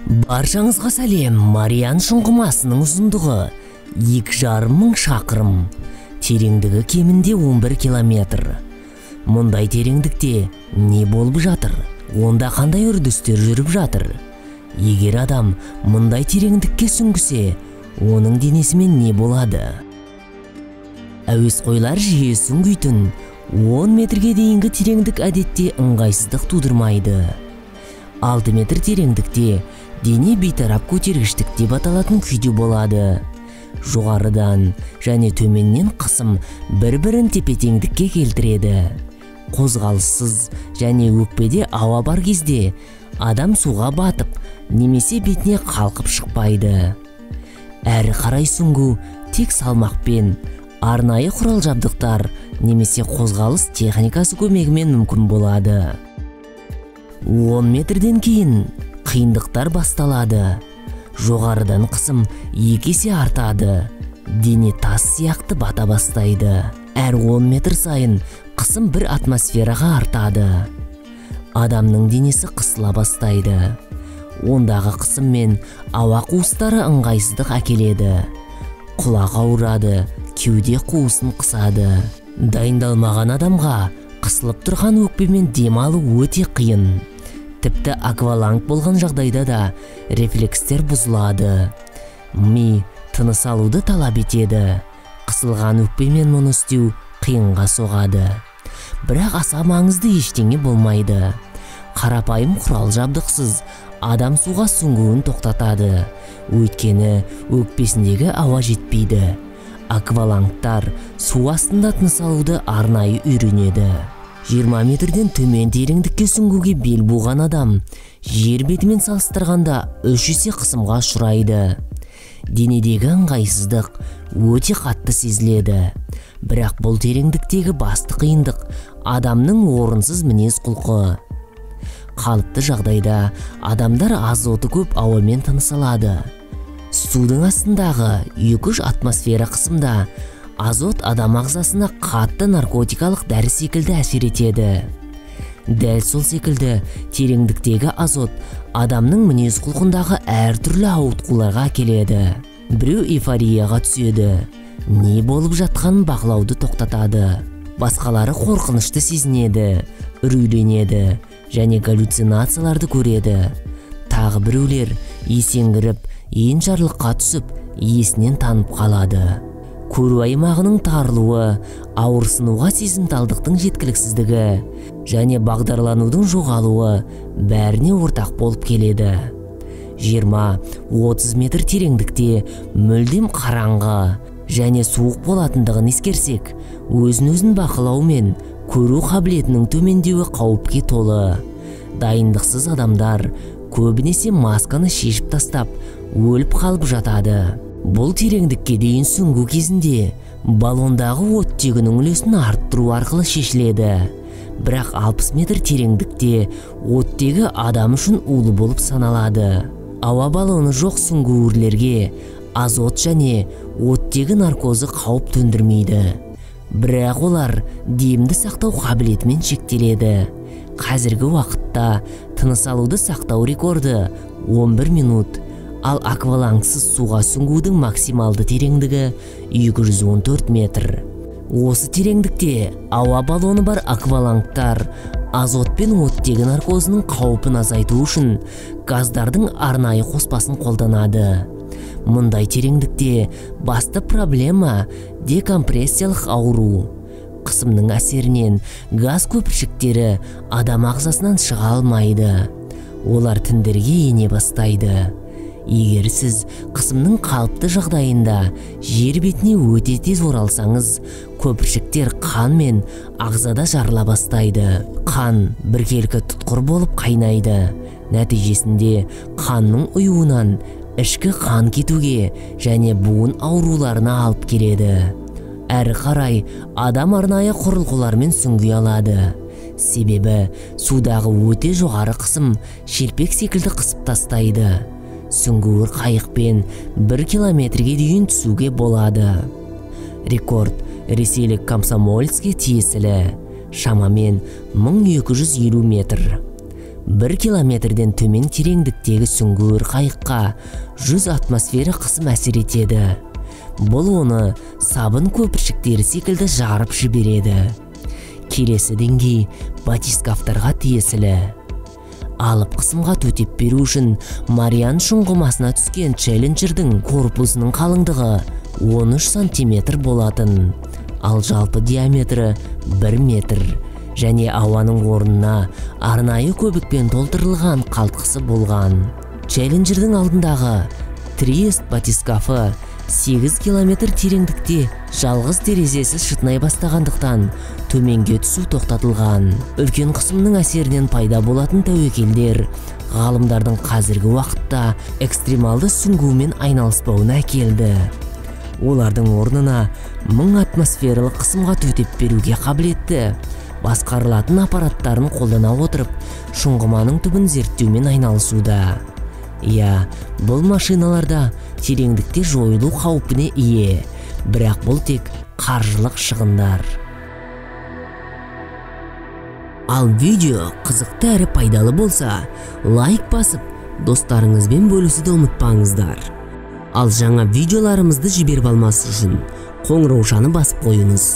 Баршаңызға сәлем. Мариан шұңғымасының ұзындығы 2,5 мың шақырым, тереңдігі кемінде 11 километр. Мұндай тереңдікте не болып жатыр? Онда қандай үрдістер жүріп жатыр? Егер адам мұндай тереңдікке сүңгісе, оның денесімен не болады? Әуесқойлар жиі сүңгитін 10 метрге дейінгі тереңдік әдетте ыңғайсыздық тудырмайды. 6 метр тереңдікте дене бейтарап көтергіштік деп аталатын күйде болады. Жоғарыдан және төменнен қысым бір-бірін тепе-теңдікке келтіреді. Қозғалыссыз және өкпеде ауа бар кезде адам суға батып немесе бетіне қалқып шықпайды. Әрі қарай сүңгу тек салмақпен, арнайы құрал-жабдықтар немесе қозғалыс техникасы көмегімен мүмкін болады. 10 метрден кейін қиындықтар басталады. Жоғарыдан қысым 2 есе артады. Дене тас сияқты бата бастайды. Әр 10 метр сайын қысым 1 атмосфераға артады. Адамның денесі қысыла бастайды. Ондағы қысым мен ауа қуыстары ыңғайсыздық әкеледі. Құлақ ауырады, кеуде қуысын қысады. Дайындалмаған адамға қысылып тұрған өкпемен дем алу өте қиын. Тіпті акваланг болған жағдайда да рефлекстер бұзылады. Ми тыныс алуды талап етеді. Қысылған өкпемен мұны істеу қиынға соғады. Бірақ аса маңызды ештеңе болмайды. Қарапайым құрал-жабдықсыз адам суға сүңгуін тоқтатады. Өйткені өкпесіндегі ауа жетпейді. Аквалангтар су астында тыныс алуды арнайы үйренеді. 20 метрден төмен тереңдікке сүңгуге бел буған адам жер бетімен салыстырғанда 3 есе қысымға ұшырайды. Денедегі ыңғайсыздық өте қатты сезіледі. Бірақ бұл тереңдіктегі басты қиындық адамның орынсыз мінез-құлқы. Қалыпты жағдайда адамдар азоты көп ауамен тыныс алады. Судың астындағы 2-3 атмосфера қысымда азот адам ағзасына қатты наркотикалық дәрі секілді әсер етеді. Дәл сол секілді тереңдіктегі азот адамның мінез-құлқындағы әртүрлі ауытқуларға әкеледі. Біреу эйфорияға түседі, не болып жатқанын бақылауды тоқтатады. Басқалары қорқынышты сезінеді, үрейленеді және галлюцинацияларды көреді. Тағы біреулер есеңгіріп, енжарлыққа түсіп, есінен танып қалады. Көру аймағының тарылуы, ауырсынуға сезімталдықтың жеткіліксіздігі және бағдарланудың жоғалуы бәріне ортақ болып келеді. 20-30 метр тереңдікте мүлдем қараңғы және суық болатындығын ескерсек, өзін-өзін бақылау мен көру қабілетінің төмендеуі қауіпке толы. Дайындықсыз адамдар көбінесе масканы шешіп тастап, өліп қалып жатады. Бұл тереңдікке дейін сүңгу кезінде баллондағы оттегінің үлесін арттыру арқылы шешіледі. Бірақ 60 метр тереңдікте оттегі адам үшін улы болып саналады. Ауа баллоны жоқ сүңгуірлерге азот және оттегі наркозы қауіп төндірмейді. Бірақ олар демді сақтау қабілетімен шектеледі. Қазіргі уақытта тыныс алуды сақтау рекорды 11 минут, ал аквалангсыз суға сүңгудің максималды тереңдігі 214 метр. Осы тереңдікте ауа баллоны бар аквалангтар азот пен оттегі наркозының қаупін азайту үшін газдардың арнайы қоспасын қолданады. Мұндай тереңдікте басты проблема декомпрессиялық ауру. Қысымның әсерінен газ көпіршіктері адам ағзасынан шыға алмайды. Олар тіндерге ене бастайды. Егер сіз қысымның қалыпты жағдайында жер бетіне өте тез оралсаңыз, көпіршіктер қан мен ағзада жарыла бастайды. Қан біркелкі тұтқыр болып қайнайды. Нәтижесінде қанның ұюынан ішкі қан кетуге және буын ауруларына алып келеді. Әрі қарай адам арнайы құрылғылармен сүңги алады. Себебі судағы өте жоғары қысым шелпек секілді қысып тастайды. Сүңгуір қайықпен 1 километрге дейін түсуге болады. Рекорд ресейлік Комсомольске тиесілі, шамамен 1250 метр. 1 километрден төмен тереңдіктегі сүңгуір қайыққа 100 атмосфера қысым әсер етеді. Бұл оны сабын көпіршіктері секілді жарып жібереді. Келесі деңгей батискафтарға тиесілі. Алып қысымға төтеп беру үшін Мариан шұңғымасына түскен Челленджердің корпусының қалыңдығы 13 сантиметр болатын, ал жалпы диаметрі 1 метр және ауаның орнына арнайы көбікпен толтырылған қалтқысы болған. Челленджердің алдындағы Триест батискафы 8 километр тереңдікте жалғыз терезесі шытынай бастағандықтан төменге түсу тоқтатылған. Үлкен қысымның әсерінен пайда болатын тәуекелдер ғалымдардың қазіргі уақытта экстремалды сүңгумен айналыспауына әкелді. Олардың орнына 1000 атмосфералық қысымға төтеп беруге қабілетті басқарылатын аппараттарын қолдана отырып, шұңғыманың түбін зерттеумен айналысуда. Иә, бұл машиналарда тереңдікте жойылу қаупіне ие, бірақ бұл тек қаржылық шығындар. Ал видео қызықты әрі пайдалы болса, лайк басып, достарыңызбен бөлісуді ұмытпаңыздар. Ал жаңа видеоларымызды жіберіп алмас үшін қоңыраушаны басып қойыңыз.